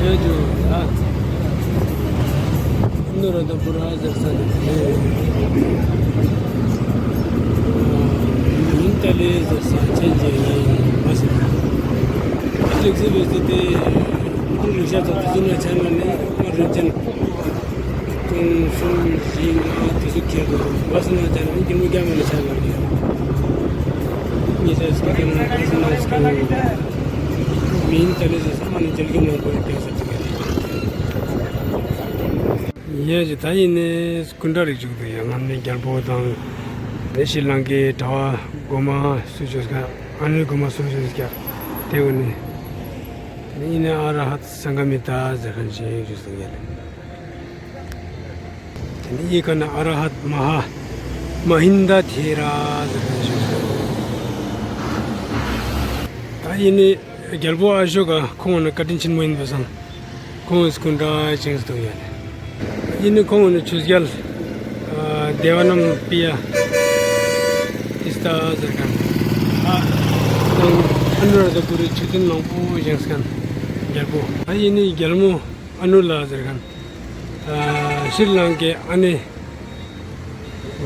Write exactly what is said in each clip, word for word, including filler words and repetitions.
ཡ་ཇོ་ཨ། ཨ་ནུ་ར་ད་པུ་ར་ཟེར་ས་རེད། མིན་ཏ་ལེ་ཟེར་ས་ཆེན་ཅན་ཡིན་མ་ཟེར། ཨ་ལེགས་ཟེར་བའི་ཟེར་ཏེ། ཀུན་རིག་ཤ་ཚ་དེ་ཚོ་ན་ཆ་ན་ནི་མ་རིན་ཅན། ཀུན་གསུམ་བཞི་ལྔ་དེ་ཚོ་ཁྱེར་དུ་བ་སི་ན་ཅན་ནི་རྒྱུ་མོ་རྒྱ་མ་ནི་ཆ་ན་ནི། ཉེ་ཆ་སྐད་དེ་ན་བ་སི་ན་སྐད་མིན་ཏ་ལེ་ཟེར་ས་མ་ནི་རྒྱལ་རྒྱུ་མང་པོ་རྒྱ་ས་ཡས་ཀྱི་ད་ཡིན་ནི་སྐུ་འདྲ་རིགས་བཅུག་ཏུ་ཡང་ང་ནི་རྒྱལ་པོ་དང་། ནི་ཤྲི་ལང་ཀའི་གྲྭ་པ་གོང་མ་སུ་བཅོས་ཀྱང་ཨ་ནི་གོང་མ་སུ་བཅོས་ཀྱང་དེ་འོ་ནི། ནི་ཡིན་ནི་ཨ་ར་ཧད་སང་ག་མི་ད་ཟེར་མཁན་ཞིག་བཅོས་སུ་ཡོད། དེ་ནི་ཡི་ག་ནི་ཨ་ར་ཧད་མ་ཧ་མ་ཧིན་ད་ཐེ་ར་ཟེར་མཁན་ཞིག་བཅོས་སུ། ད་ཡིན་ནི། རྒྱལ་པོ་ཨ་ཤོ་ཀ་ཁོང་ནི་བཀའ་དྲིན་ཆེན་མོ་ཡིན་པ་སང་། ཁོང་སྐུ་འདྲ་ཅན་ཞིག་ཡོད། ཡིན་ནི་ཁོང་ནི་ཆོས་རྒྱལ་ཨ་དེ་བ་ནམ་པི་ཡ་ཏི་སྟ་ཟེར་མཁན། ཨ་དང་ཨ་ནུ་ར་ད་པུ་རི་མཆོད་རྟེན་མང་པོ་བཞེངས་མཁན་རྒྱལ་པོ། ཨ་ཡིན་ནི་རྒྱལ་མོ་ཨ་ནུ་ལ་ཟེར་མཁན། ཨ་ཤྲི་ལང་ཀའི་ཨ་ནེ།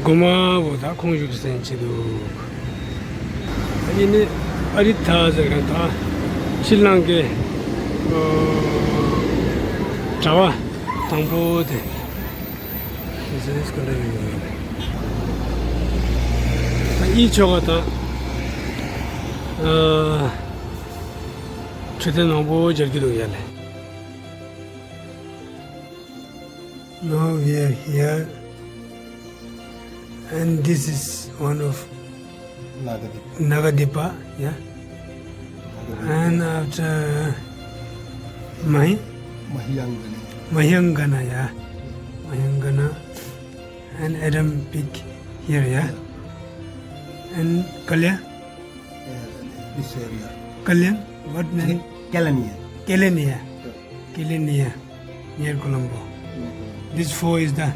གོང་མ་བོ་ད་ཁོང་བཞུགས་སན་ཆེ་འདུག་ཨ་ནི་ཨ་རི་ཐ་ཟེར་མཁན་ད་ཤྲི་ལང་ཀའི་གྲྭ་པ་དང་པོ་དེ་ཨི་ཆོ་ག་ད་མཆོད་རྟེན་མང་པོ་མཇལ་རྒྱུ་འདུག་ཡ་ལེ། Now we are here, and this is one of Nagadipa. Nagadipa, yeah. Nagadipa. And after Mahi? Mahiyangana. Mahiyangana, yeah. Mahiyangana. And Adam peak here, yeah. And Kalya? Yeah, this area. Kalyan? What name? Ke-, Kelaniya. Kelaniya. Yeah. Kelaniya. Near Colombo. Near Colombo. This four is the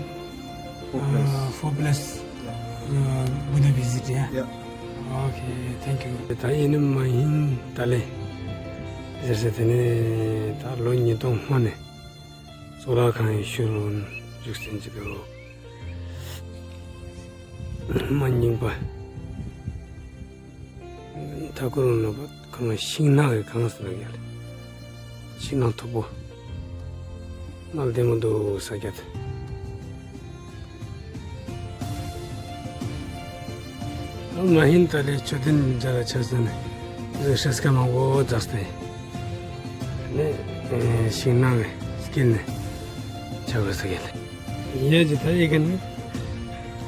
four plus. Uh, four plus, yeah. Uh, Buddha visit, yeah? Yeah. Okay, thank you. ད་ཡིན་ནི་མ་ཧིན་ད་ལེ་ཟེར་ཟེར་དེ་ནས་ད་ལོ་ཉིས་སྟོང་སྔོན་ནས་གཙུག་ལག་ཁང་ཡི་ཤུལ་བཞུགས་ཟིན་གྱི་འདུག་མ་རྙིང་པ། ད་ཁོ་རང་ལ་ཁོ་རང་ཤིང་ནགས་ཀྱི་གངས་སུ་ལ་ཡར་ཤིང་ནགས་མཐུག་པོ། མ་ལྡེ་མོ་འདུག་ས་རྒྱ་དེ། མ་ཧིན་ད་ལེ་མཆོད་རྟེན་མཇལ་ལ་ཆ་ས་ནས་ཤ་སྐ་མང་པོ་འཛགས་ཏེ། ནས་ཤིང་ནགས་ཀྱི་དཀྱིལ་ནས་ཆགས་པ་ས་རྒྱ་ལ། ཡས་ཀྱི་ད་ཡི་ག་ནི་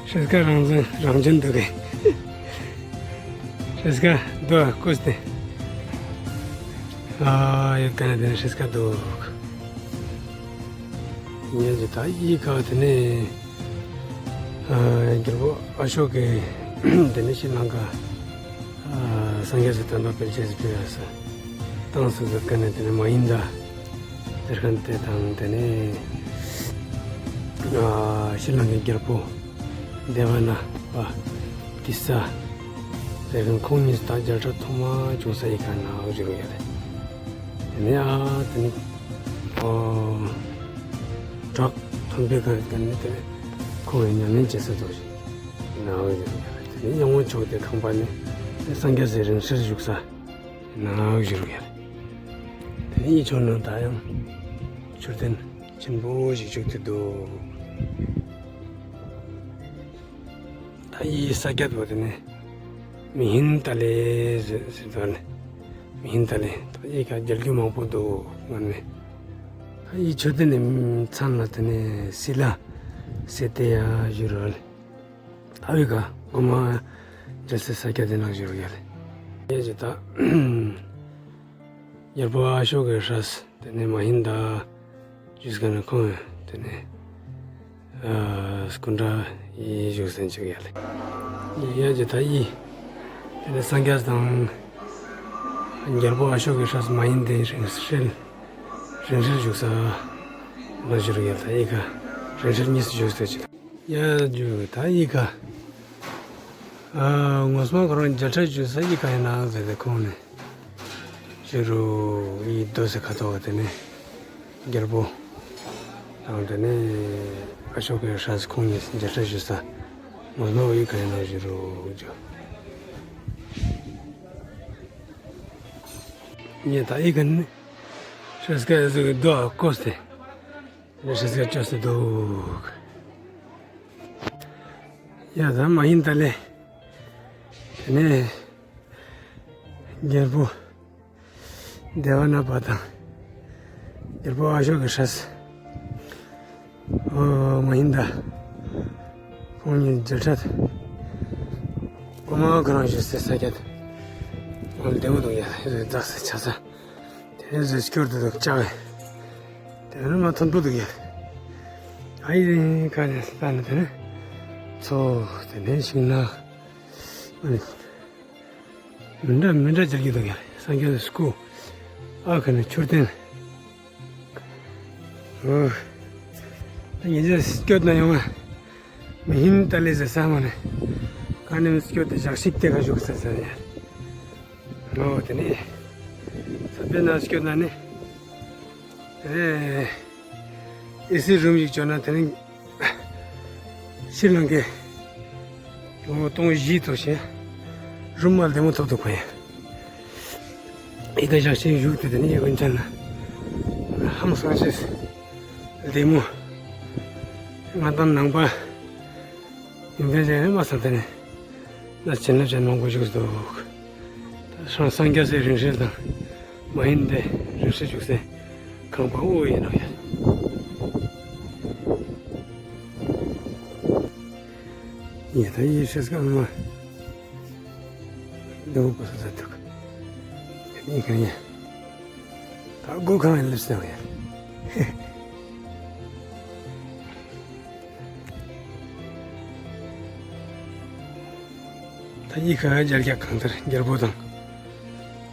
ཤ་སྐ་རང་བཙན་རང་བཙན་འདུག་གི། ཤ་སྐ་འདུག་ཀུས་ཏེ། ཨ་ཡོད་ག་ནི་དེ་ནི་ཤ་སྐ་འདུག་ཡས་ཀྱི་ད་ཡི་ག་དེ་ནི་ཨ་རྒྱལ་པོ་ཨ་ཤོ་ཀའི་དེ་ནི་ཤྲི་ལང་ཀ་ཨ་སངས་རྒྱས་སུ་དམ་པ་སྤེལ་ཆེད་སུ་སྤེལ་ཡ་ས་ཏང་སུ་ཟེར་ག་ནི་དེ་ནི་མ་ཡིན་ད། དེར་ཁན་དེ་དང་དེ་ནས་ཨ་ཤྲི་ལང་ཀའི་རྒྱལ་པོ་དེ་བ་ན་པ་ཏི་ས་དེར་ཁན་ཁོང་གཉིས་ད་མཇལ་འཕྲད་ཐོག་མ་བྱུང་ས་ཡི་ག་ན་འོ་ཞུ་རུ་ཡ་རེད། དེ་ནས་ཨ་དེ་ནས་ཨོ་བྲག་མཐོན་པོའི་སྒང་དེ་ནས་དེ་ནས་ཁོང་ཡང་ཉམས་ལེན་བྱེད་ས་འདུག་ཞིག་ན་འོ་ཞུ་རུ་ཡ་རེད། དེ་ནས་གཡང་མོ་ཕྱོགས་དེ་ཁང་པ་ནས་སངས་རྒྱས་སི་རིང་བསྲེལ་བཞུགས་ས། ནང་བཞུགས་ཡོད། དེ་ནས་ཕྱོགས་ནང་ད་ཡང་མཆོད་རྟེན་ཆེན་པོ་ཞིག་བཞུགས་ཏེ་འདུག་ད་ཡི་ས་རྒྱ་བོ་དེ་ནས་མི་ཧིན་ཏ་ལེ་ཟེར་ཟེར་དོ་ནས་མི་ཧིན་ཏ་ལེ་ད་ཡི་ག་རྒྱལ་རྒྱུ་མང་པོ་འདུག་ང་ནས་ད་ཡི་མཆོད་རྟེན་ནས་མཚན་ལ་དེ་ནས་སི་ལ་སེ་ཏེ་ཡ་བཞུགས་རོལ། ཨ་བི་ཀ་ངོ་མ་རྒྱལ་སྲས་ས་སྐྱ་དེ་ནང་བཞུགས་ཡོད་རེད། ཡ་ཇི་ད་རྒྱལ་པོ་ཨ་ཤོ་ཀའི་སྲས་དེ་ནས་མ་ཧིན་ད་བཞུགས་ཀ་ནས་ཁོང་དེ་ནས་སྐུ་འདྲ་ཡི་བཞུགས་སེན་བཅུག་ཡ་ལེ། ཡ་ཇི་ད་ཡི་དེ་ནས་སངས་རྒྱས་དང་རྒྱལ་པོ་ཨ་ཤོ་ཀའི་སྲས་མ་ཧིན་དའི་རིང་བསྲེལ་རིང་བསྲེལ་བཞུགས་ས་ལ་བཞུགས་ཡ་ལེ། ཡི་ཀ་རིང་བསྲེལ་གཉིས་སུ་བཞུགས་ས་ཅི། ཡ་ཇུ་ད་ཡི་ཀ་ཨ་ངོ་སོ་ཁོ་རང་རྒྱལ་ཕྲན་ཇུ་ས་ཡི་ཀ་ཡིན་ན་ཟེར་ཏེ་ཁོང་ནས་ཇུ་རུ་ཡི་རྡོ་སེ་ཁ་ཐོག་དེ་ནས་ རྒྱལ་པོ་དང་དེ་ནས་ཨ་ཤོ་ཀའི་སྲས་ཁོང་གཉིས་མཇལ་འཕྲད་ཞུ་ས་ངོ་ནོ་ཡི་ག་ཡིན་ནོ་ཞུ་རོགས་ཞུ། ངས་ད་ཡི་ག་ནི་སྲས་ཀ་ཟིག་རྡོ་བརྐོས་ཏེ་སྲས་ཀ་བཅོས་ཏེ་འདུག། ཡ་ད་མ་ཧིན་ད་ལེ། དེ་ནས་རྒྱལ་པོ་དེ་བ་ན་པ་དང་རྒྱལ་པོ་ཨ་ཤོ་ཀའི་སྲས། ཨོ་མ་ཧིན་ད། ཁོང་གཉིས་མཇལ་འཕྲད། ཨོ་མ་ཁོ་རང་བཞུགས་སའི་ས་ཆ་དེ། ཨོ་བདེ་མོ་འདུག་ཡ། རི་དྭགས་སའི་ཆ་ས། དེ་ནས་རི་སྐྱོར་དུ་འདུག་ལྕགས་ཀྱི། དེ་ནས་མ་མཐོན་པོ་འདུག་ཡ། ཨ་ཡི་ཁ་ནས་ལྟ་ནས་དེ་ནས་མཚོ། དེ་ནས་ཤིང་ནགས། མི་འདྲ་མི་འདྲ་མཇལ་གྱི་འདུག་ཡ། སངས་རྒྱས་སྐུ། ཨ་ཁ་ནས་མཆོད་རྟེན། ཨོ། ད་ཉིན་རྒྱབ་སྐྱོད་ན་ཡོང་ང་། མ་ཧིན་ད་ལེ་ཟེར་ས་མ་ནས། ཀ་ནེ་མི་སྐྱོད་དེ་ཞག་ཞིག་དེ་ག་བཞུགས་ས་ཟེར་ཡ། ཨོ་དེ་ནས། ས་པའི་ན་སྐྱོད་ན་ནི། ཨེ། ཨེ་སི་རུམ་ཞིག་བྱོན་ན་དེ་ནི། ཤྲི་ལང་ཀའི་ལོ་སྟོང་བཞི་ཐོག་ཞེ་རུམ་མ་བདེ་མོ་ཐོབ་འདུག་གོ་ཡ། ཨི་ད་ཞག་ཞིག་བཞུགས་ཏེ་དེ་ནི་ཡོན་ཆད་ན་ཧམ་སངས་ཤེས་བདེ་མོ། ང་དང་ནང་པ་ཡོན་ཆད་ཅན་མ་ས་དེ་ནི་ན་བྱིན་རླབས་ཅན་མང་པོ་བཞུགས་འདུག། ད་སངས་རྒྱས་སའི་རིང་བསྲེལ་དང་མ་ཡིན་ཏེ་རིང་བསྲེལ་བཞུགས་སའི་ཁང་པ་དབུ་ཡིན་ནོ་ཡ། ཡེ་ད་ཡེ་ཤེས་ཀ་མ་འདུག་པ་ས་ཐུག་ཡེ་ག་ཡེ་ད་སྒོ་ཁང་ཡེ་ལེབ་སེ་ཡེ། ད་ཡེ་ག་རྒྱལ་རྒྱག་གང་ལྟར་རྒྱལ་པོ་དང་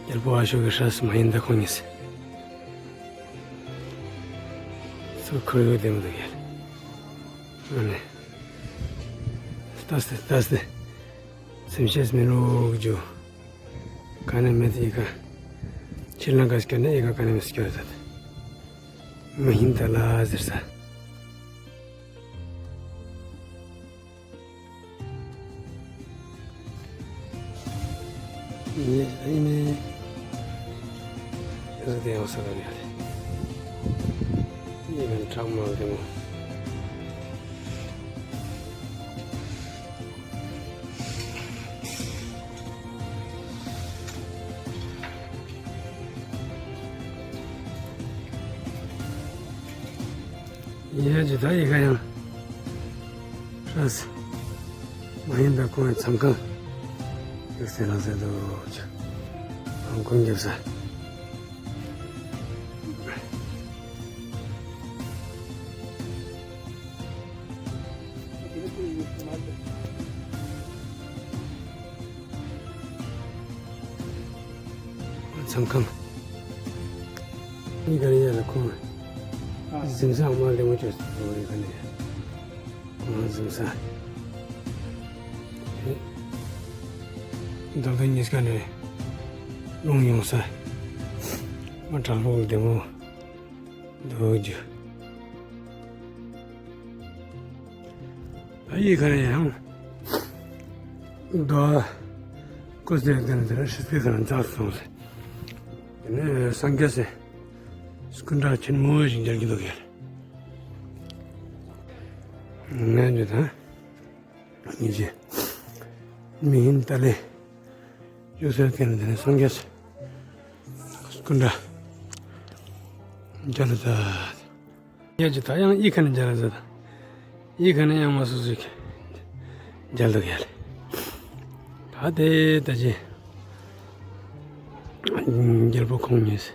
རྒྱལ་པོ་ཨ་ཤོ་ཀའི་སྲས་མ་ཡིན་ད་ཁོང་གཉིས་སུ་ཁོར་ཡུག་ལྡེམ་འདུག་ཡེ། ཨ་ནི། ལྟ་སྟེ་ལྟ་སྟེ། སེམས་ཤེས་མི་རུག་རྒྱུ། ག་ནས་མེད་ཡི་ག་ཁྱེད་ལ་ག་སྐྱོ་ནས་ཡི་ག་ག་ནས་མི་སྐྱོ་ཡོད་ད། མི་ཧིན་ད་ལ་ཟེར་ས། ཡེ་ཡེ་ནས་རི་དེ་ཡང་ས་ལ་ཡ་ལེ། ཡེ་ག་ཁྲག་མང་དེ་མོ། ཡ་ཇི་ད་ཡི་ག་ཡང་ཧྲ་སི་མ་ཡིན་ད་ཁོང་མཚམས་ཁང་ཡོད་སེ་ལ་ཟེར་དུ་ཆུ་ཁོང་རྒྱབ་ས། མཚམས་ཁང་། ཨི་ག་རེ་ཡ་ལ་ཁོང་གཟིམ་ས་མ་ལེ་མོ་ཅོས་ཏེ་ཡོད་རེད་ག་ནས། ཁོང་གཟིམ་ས། ད་ལྟ་གཉིས་ཀ་ནས་རླུང་ཡོང་ས། མ་དྲག་པོ་བདེ་མོ་འདུག་རྒྱུ། ད་ཡི་ག་ཡང་རྡོ་ཀོ་ཟེར་དེ་ནས་དེ་ནས་ཧྲི་སྐད་དེ་ནས་འཛག་སོང་ཟེར། དེ་ནས་སངས་རྒྱས་སེ་སྐུ་འདྲ་ཆེན་མོ་ཞིག་མཇལ་གྱི་འདུག་ཡ། ངས་འདི་ད་ངེད་ཀྱི་མི་ཧིན་ཏ་ལེ་ཡོད་ཟེར་དེ་ནས་དེ་ནས་སངས་རྒྱས་སེ་སྐུ་འདྲ་མཇལ་ལ་ད། ཡ་ཅི་ད་ཡང་ཨི་ཁ་ནས་མཇལ་ལ་ཟེར། ཨི་ཁ་ནས་ཡང་མ་སུ་ཟིག་མཇལ་འདུག་ཡ་ལེ། ད་དེ་ད་ཅི་རྒྱལ་པོ་ཁོང་གཉིས་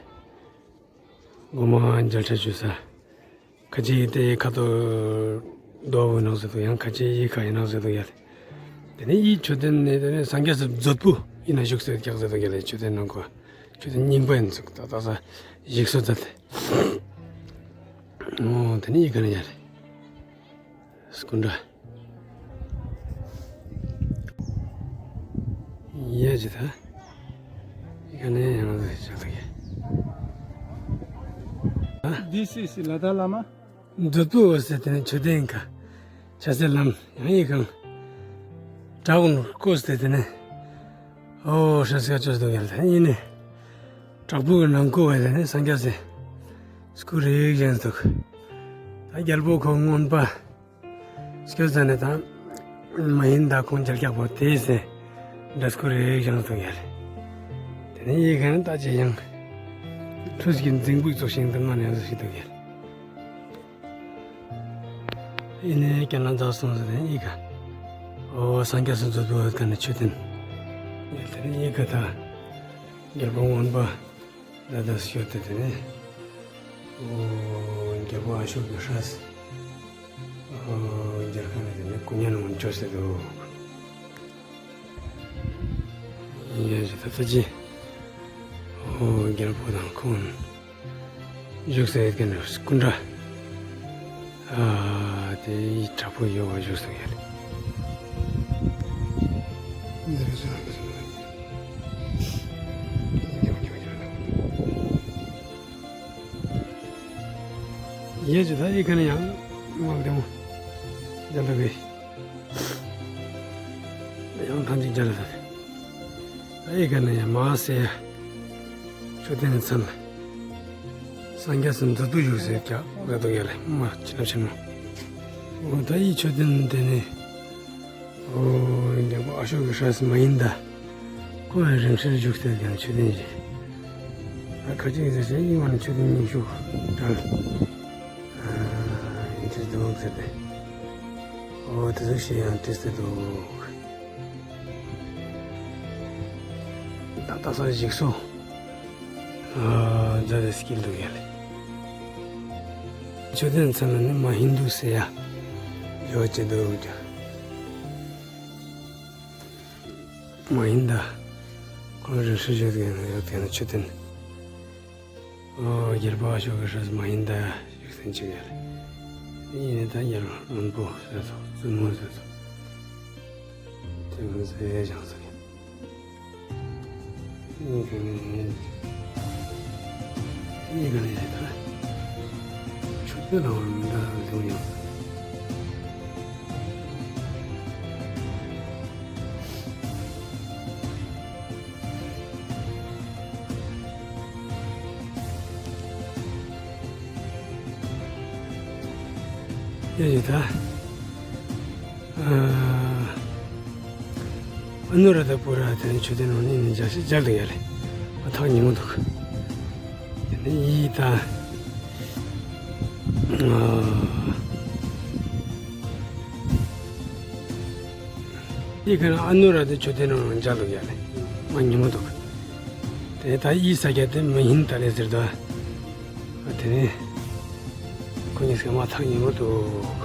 སྒོ་མ་མཇལ་འཕྲད་བྱུང་ས། ཁ་ཅིག་དེ་ཁ་ཐོག་རྡོ་བོ་ནང་ཟེར་འདུག་ཡང་ཁ་ཅིག་ཨི་ཁ་ཡི་ནང་ཟེར་འདུག་ཡ་ལེ། དེ་ནས་ཨི་མཆོད་རྟེན་ནས་དེ་ནས་སངས་རྒྱས་སི་མཛོད་སྤུ་ཡིན་ན་བཞུགས་སེ་རྒྱག་ཟེར་འདུག་ཡ་ལེ། མཆོད་རྟེན་ནང་ཁོ་མཆོད་རྟེན་རྙིང་པ་ཡིན་ཟེར་ད་ད་ས་ཞིག་གསོ་མཛད་དེ། ཨོ་དེ་ནས་ཨི་ཁ་ནས་ཡ་ལེ། སྐུ་འདྲ། ཡ་ཅི་ད། ཡ་ནས་ཡང་ན་ཟེར་ཆགས་ལ་ཡ། This is Lada Lama. མཛོད་སྤུ་འོ་ཟེར་དེ་ནི་མཆོད་རྟེན་ཁ། ཆ་སེ་ལམ་ཡང་ཡི་གང་། བྲག་ཀུན་བརྐོས་ཏེ་དེ་ནི། ཨོ་ཧྲ་སི་ཀ་ཅོས་འདུག་ཡལ་དེ་ཡིན་ནི། བྲག་ཕུག་གི་ནང་བརྐོས་པའི་དེ་ནི་སངས་རྒྱས་སི་སྐུ་རིགས་བཞེངས་འདུག་ད་རྒྱལ་པོ་ཁོ་རྔོན་པ། སྐྱོ་ཟ་ནས་དང་། མ་ཡིན་ད་ཁོང་རྒྱལ་སྐྱག་པོ་དེས་སེ། འདྲ་སྐུ་རེ་བཞེངས་སོང་ཡ་རེད། དེ་ནས་ཡི་གེ་ནི་ལྟ་ཅི་ཡང་། ཁྲུས་ཀྱི་རྫིང་བུ་ཚོགས་ཤིང་དུ་མ་ནས་ཟིག་ཤི་འདུག་ཡ་རེད། ཡིན་ནས་ཀྱང་ན་འཛག་སོང་ཟེར་ནས་ཡི་གེ། ཨོ་སངས་རྒྱས་སུ་མཛོད་དུ་ཡོད་མཁན་ནི་མཆོད་རྟེན། ཡ་དེ་ནས་ཡི་གེ་ད། རྒྱལ་པོ་རྔོན་པ། ད་ལྟ་ཤོད་དེ་དེ་ནས། ཨོ་རྒྱལ་པོ་ཨ་ཤོ་གི་ཧྲ་སི། ཨོ་རྒྱལ་ཁང་ནས་དེ་ནས་སྐུ་བརྙན་འོང་ཆོག་ཟེར་འདུག་ཡ་ཞེ་ད་ལྟ་ཅི། ཨོ་རྒྱལ་པོ་དང་ཁོང་བཞུགས་ས་ཡོད་མཁན་སྐུ་འདྲ། ཨ་དེ་ཡི་དྲག་པོ་ཡོད་པ་བཞུགས་སོང་ཡ་ལེ། ཡེ་ཅི་ད་ཨི་ཁ་ནི་ཡང་མང་དེ་མོ་རྒྱ་འདུག་གི། ཡང་ཐང་ཅིག་རྒྱ་ལ་ད་ཨི་ཁ་ནི་ཡང་མ་སེ་ཡ། མཆོད་རྟེན་ནི་ཚན་ལ། སངས་རྒྱས་སུ་མཛོད་དུ་བཞུགས་ཟེར་ཀྱང་རེ་དོ་ཡ་ལེ་མ་ཆེ་ན་ཆེན་མོ། འོ་ད་ཨི་མཆོད་རྟེན་དེ་ནི། ཨོ་རྒྱལ་པོ་ཨ་ཤོ་གི་ཧྲ་སི་མ་ཡིན་ད། ཁོ་ཡང་རིང་ཧྲིལ་བཞུགས་ཏེ་ཀྱང་མཆོད་རྟེན་ཞིག་ད་ཁ་ཅིག་ཟེར་ཞིང་ཡིན་བ་ནི་མཆོད་རྟེན་ཉུང་ཤོས་དྲངས། ཨ་ཡིན་ཚུལ་འདུག་ཟེར་ཏེ། ཨོ་དེ་ཚོ་ཞིག་ཡང་བྲིས་ཏེ་འདུག་ད་ལྟ་སོ་ཞིག་སོ། ཨ་མཛའ་བའི་སྐྱིད་འདུག་ཡ་ལེ། མཆོད་རྟེན་ཚང་མ་ནི་མ་ཧིན་དུ་ཟེར་ཡ། ཡོད་ཅེ་འདུག་ཀྱང་། མ་ཡིན་ད། ཁོང་རིགས་སུ་ཡོད་མཁན་ཡོད་མཁན་མཆོད་རྟེན། ཨོ་རྒྱལ་པོ་ཨ་ཤོ་གི་ཧྲ་སི་མ་ཡིན་ད་ཞིག་སེམས་ཅིག་ཡ་ལེ། ཡིན་ནི་ད་རྒྱལ་བ་རོན་པོ་ཟེར་ཚོ་བཙུན་མོ་ཟེར་ཚོ། དེ་མོ་ཟེར་ཡ་ཅང་ཟེར་གི། ཡིན་ག་ནི་ཡིན་ག་ནི་ཡིན་ད། ཆུ་ཚོད་ལ་བར་མི་འདྲ་ལ་འགྲོ་ཡང་། ཡ་ཡི་ད། ཨ་ཨ་ནུ་ར་ད་པུ་ར་དེ་ནི་ཆུ་དེ་ནང་ནས་ནི་འཇའ་ཤི་འཇར་དུ་ཡ་ལེ། ཨ་ཐག་ཉེ་མོ་འདུག་དེ་ནི་ཡི་ད། ཨ་ཡི་ག་ན་ཨ་ནུ་ར་དེ་ཆུ་དེ་ནང་འཇར་དུ་ཡ་ལེ། མ་ཉེ་མོ་འདུག་དེ་ད་ཡི་ས་རྒྱ་དེ་མི་ཧིན་ད་ལེ་ཟེར་དུ། དེ་ནས་ཁོ་གཉིས་ཀྱི་མ་ཐག་ཉེ་མོ་འདུག